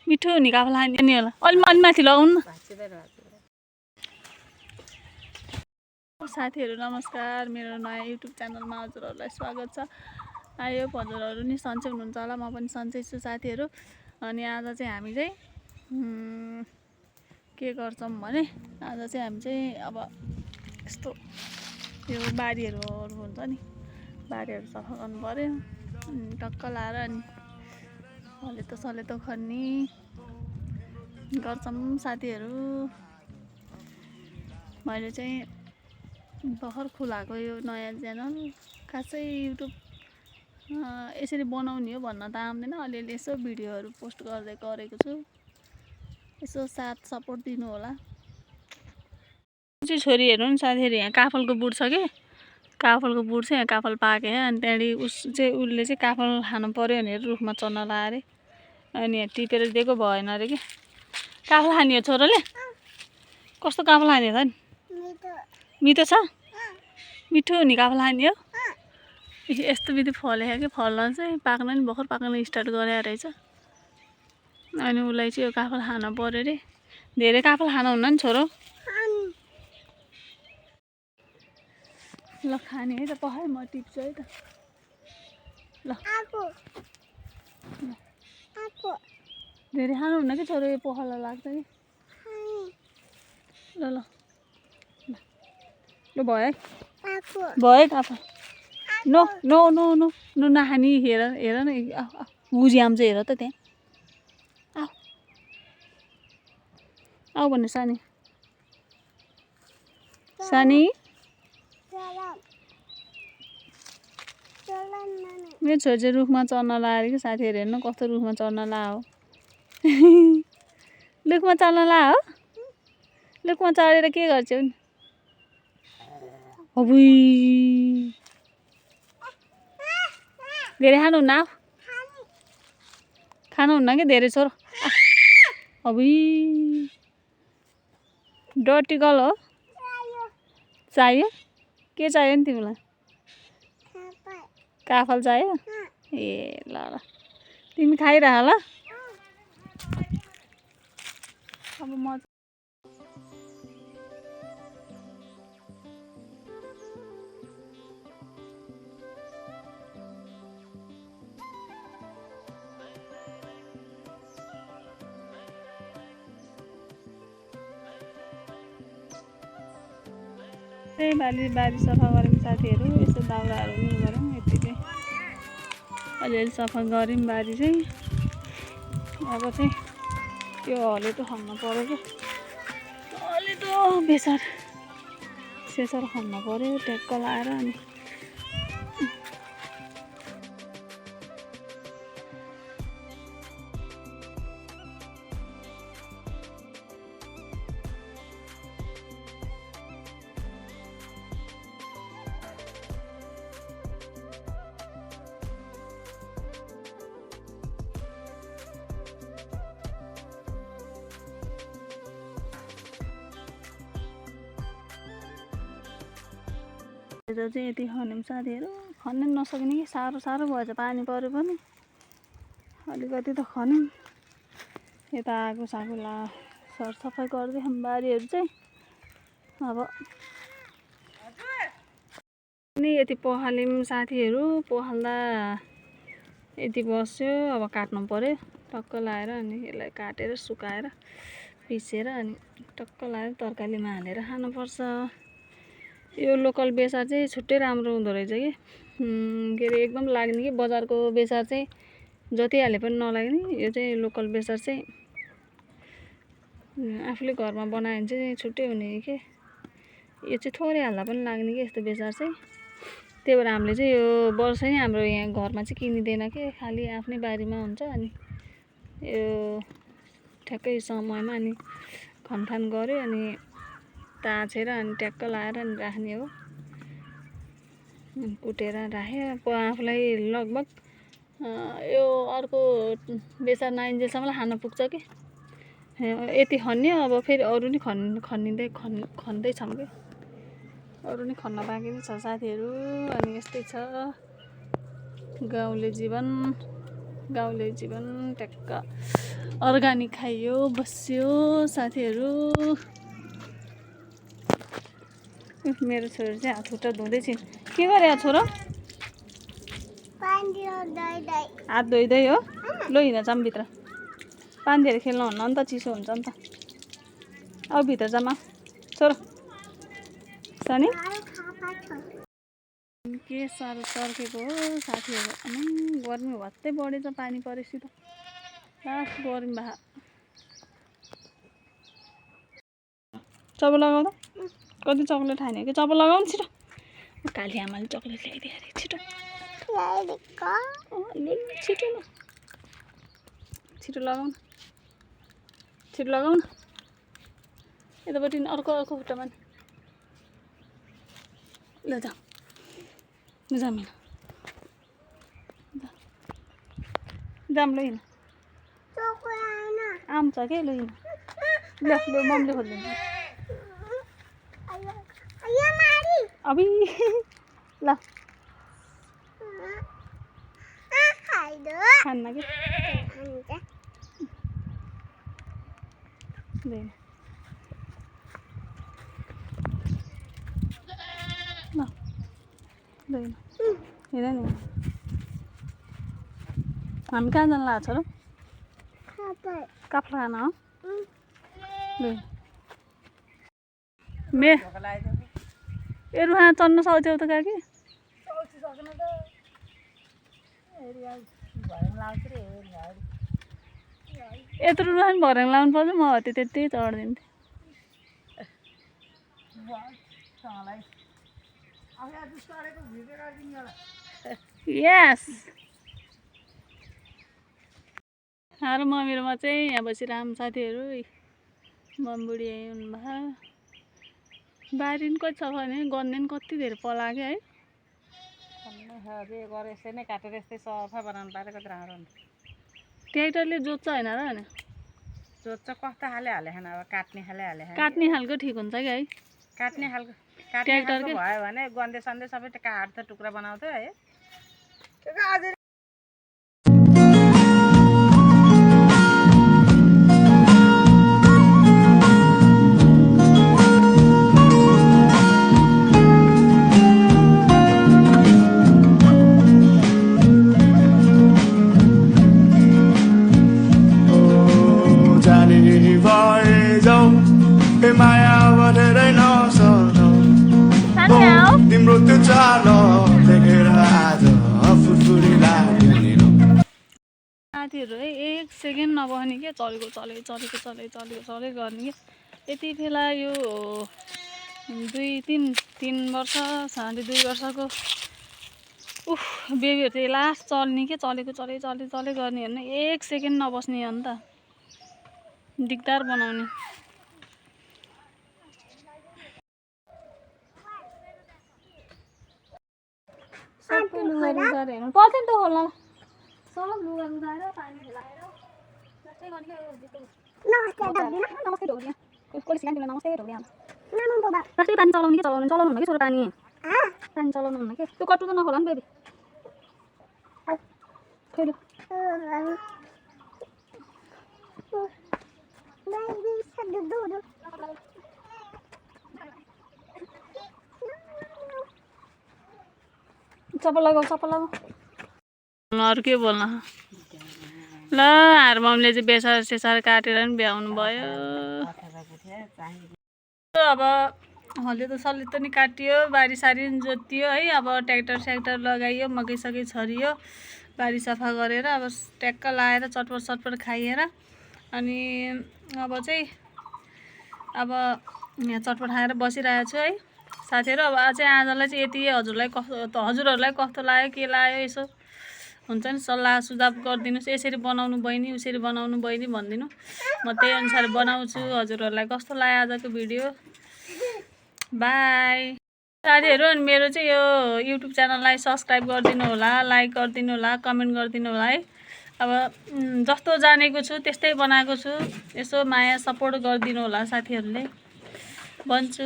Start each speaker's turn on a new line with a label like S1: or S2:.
S1: मिठो हुने काफल हान्ने नि होला अलि माथि लगाउनु न साथीहरू नमस्कार मेरो नयाँ युट्युब च्यानलमा हजुरहरूलाई स्वागत छ। आयो हजुरहरू नि सन्चै हुनुहुन्छ होला, म पनि सन्चै छु साथीहरू। अनि आज चाहिँ हामी चाहिँ के गर्छौँ भने आज चाहिँ हामी चाहिँ अब यस्तो यो बारीहरू हुन्छ नि, बारीहरू सफा गर्नु पर्यो। अनि टक्क लाएर अनि सलेतो खन्ने गर्छौँ साथीहरू। मैले चाहिँ भर्खर खुलाएको यो नयाँ च्यानल, खासै युट्युब यसरी बनाउने हो भन्न त आउँदैन, अलिअलि यसो भिडियोहरू पोस्ट गर्दै गरेको छु। यसो साथ सपोर्ट दिनु होला। चाहिँ छोरी हेर्नु नि साथीहरू, यहाँ काफलको बुट छ कि, काफलको बुट चाहिँ यहाँ काफल पाके अनि त्यहाँदेखि उसले चाहिँ काफल खानु पर्यो भनेर रुखमा चढ्न लायो अरे। अनि यहाँ टिपेर दिएको भएन अरे कि। काफल खाने हो छोरोले? कस्तो काफल खाने छ नि? मिठो छ? मिठो हुने काफल खाने हो? यस्तो बित्ति फलेको कि फल्न चाहिँ पाक्न नि भर्खर पाक्न स्टार्ट गरे रहेछ। अनि उसलाई चाहिँ यो काफल खान पर्यो अरे। धेरै काफल खानुहुन्न नि छोरो? ल खाने है त, पखाइ म टिप्छु है त। ल धेरै खानुहुन्न कि छोरो, यो पखाला लाग्छ कि। ल ल ल भयो है, भयो काफल। No no no no no नखाने। हेर हेर न गुजियाम चाहिँ हेर त त्यहाँ। आऊ आऊ भन्नु सानी सानी। मेरो छोरी चाहिँ रुखमा चढ्न लाएर कि साथीहरू, हेर्नु कस्तो रुखमा चढ्न ला हो। रुखमा चढ्न ला हो। रुखमा चढेर के गर्छौ नि? अबुई धेरै खानुहुन्न? खानुहुन्न कि धेरै छोरो? अबुई डर्टी गर्ल हो। चाहियो? के चाहियो नि तिमीलाई? काफल चाहियो? ए ल ल तिमी खाइरह ल। अब म बारी सफा गऱ्यौँ साथीहरू। यसो दाउराहरू पनि गऱ्यौँ, यत्तिकै अलिअलि सफा गऱ्यौँ बारी चाहिँ। अब चाहिँ त्यो हलेतो खन्न पऱ्यो क्या, हलेतो बेसार सेसार खन्न पऱ्यो ट्याक्क लाएर। अनि चाहिँ यति खन्यौँ साथीहरू। खन्नु नसक्ने कि साह्रो भएछ, पानी पऱ्यो पनि। अलिकति त खन्यौँ। यता आगो सागो सरसफाइ गर्दैछौँ बारीहरू चाहिँ। अब नि यति पखाल्यौँ साथीहरू, पखाल्दा यति बस्यो। अब काट्नु पऱ्यो टक्क लाएर। अनि यसलाई काटेर सुकाएर पिसेर अनि टक्क लाएर तरकारीमा हालेर खानुपर्छ। यो लोकल बेसार चाहिँ छुट्टै राम्रो हुँदो रहेछ कि। के अरे एकदम लाग्ने कि बजारको बेसार चाहिँ जति हाले पनि नलाग्ने। यो चाहिँ लोकल बेसार चाहिँ आफूले घरमा बनायो भने चाहिँ छुट्टै हुने के। यो चाहिँ थोरै हाल्दा पनि लाग्ने कि यस्तो बेसार चाहिँ। त्यही भएर हामीले चाहिँ यो वर्षै हाम्रो यहाँ घरमा चाहिँ किनिँदैन कि, खालि आफ्नै बारीमा हुन्छ। अनि यो ठ्याक्कै समयमा अनि खनखान गऱ्यो अनि ताछेर अनि ट्याक्क लाएर अनि राख्ने हो। कुटेर राख्यो। आफूलाई लगभग यो अर्को बेसार नआइन्जेलसम्म खान पुग्छ कि। यति खन्यो, अब फेरि अरू नि खन्दैछौँ कि। अरू नि खन्न बाँकी नै छ साथीहरू। अनि यस्तै छ गाउँले जीवन ट्याक्क अर्ग्यानिक खाइयो बस्यो साथीहरू। मेरो छोरो चाहिँ हात खुट्टा धुँदै छिन्। के गरे छोरो? हात धोइदै हो। लो हिँड जाऊँ भित्र। पानी दिएर खेल्नु हुन्न नि त, चिसो हुन्छ नि त। अब भित्र जाऊँ छोरो सानी। के साह्रो चर्केको हो साथीहरू। गर्मी भत्तै बढेछ, पानी परेपछि त लास्ट गर्मी भए। चप्पल लगाउँदा कति चक्लेट खाने कि? चप्पल लगाउनु छिटो। काली आमाले चक्लेट ल्याइदियो अरे। छिटो छिटो ल, छिटो लगाउन, छिटो लगाउन। यतापट्टि अर्को खुट्टामा ल जाऊँ जाऊँ जाऊँ ल हिँड। आम छ के? ल हिँड। ल मम्मीले खोलिदिन्छ। अबि ल खान्न कि? हिँड नि। हामी कहाँ जानु लाग्छ र? काफ्ला खान हो? मे ए रुहा चढ्न सक्थ्यौ त काकी? यत्रो रुहा नि भर्याङ लाउनु पर्छ। म हत्ते त्यति चढिदिन्थेँ। यस र मम्मीमा चाहिँ यहाँ बसिरहनु साथीहरू। मम्मी बुढी यहीँ हुनुभयो। बारी नि कति छ भने गन्ने कति धेरै पलाग्यो है। यसै नै काटेर यस्तै सफा बनाउनु पारे कति राम्रो हुन्छ। ट्र्याक्टरले जोत्छ होइन र? होइन जोत्छ कस्तो खाले हाले खान। अब काट्ने खाले हाले काट्ने खालको ठिक हुन्छ कि है? काट्ने खालको ट्र्याक्टरको भयो भने गन्धे सन्धे सबै काट्छ, टुक्रा बनाउँथ्यो है। साथीहरू है एक सेकेन्ड नबस्ने के चलेको चले गर्ने के। यति बेला यो 2-3 वर्ष 2.5 वर्षको बेबीहरू चाहिँ लास्ट चल्ने के चलेको चले गर्ने हेर्नु। एक सेकेन्ड नबस्ने हो नि त, दिगदार बनाउने। सबै लुगा रुगाएर हेर्नु पर्छ नि त खोल्न। सब लुगा रुगाएर पानी खेलाएर जस्तै गर्ने नमस्ते ढोक्दिया कसले सिकायो तिमीलाई? नमस्ते ढोक्दिया जस्तै पानी चलाउनु कि चलाउनु हुन्न कि छोरो? पानी चलाउनु हुन्न कि? त्यो कट्टु त नखोला नि बेबी। खेल्यो चप्पल लगाऊ अरू के बोल्न। ल हारममले चाहिँ बेसार सेसार काटेर नि भ्याउनु भयो। अब हले त सल्ले त नि काटियो, बारी सारी नि जोतियो है। अब ट्र्याक्टर लगाइयो, मकै सकै छरियो, बारी सफा गरेर अब ट्याक्क लाएर चटपट खाइएर अनि अब चाहिँ यहाँ चटपट खाएर बसिरहेको छु है साथीहरू। अब चाहिँ आजलाई चाहिँ यति। हजुरहरूलाई कस्तो लाग्यो के लाग्यो यसो हुन्छ नि सल्लाह सुझाव गरिदिनुहोस्। यसरी बनाउनु बहिनी, उसरी बनाउनु बहिनी भनिदिनु। म त्यही अनुसार बनाउँछु। हजुरहरूलाई कस्तो लाग्यो आजको भिडियो? बाई साथीहरू। अनि मेरो चाहिँ यो युट्युब च्यानललाई सब्सक्राइब गरिदिनु होला, लाइक गरिदिनु होला, कमेन्ट गरिदिनु होला है। अब जस्तो जानेको छु त्यस्तै बनाएको छु। यसो माया सपोर्ट गरिदिनु होला साथीहरूले भन्छु।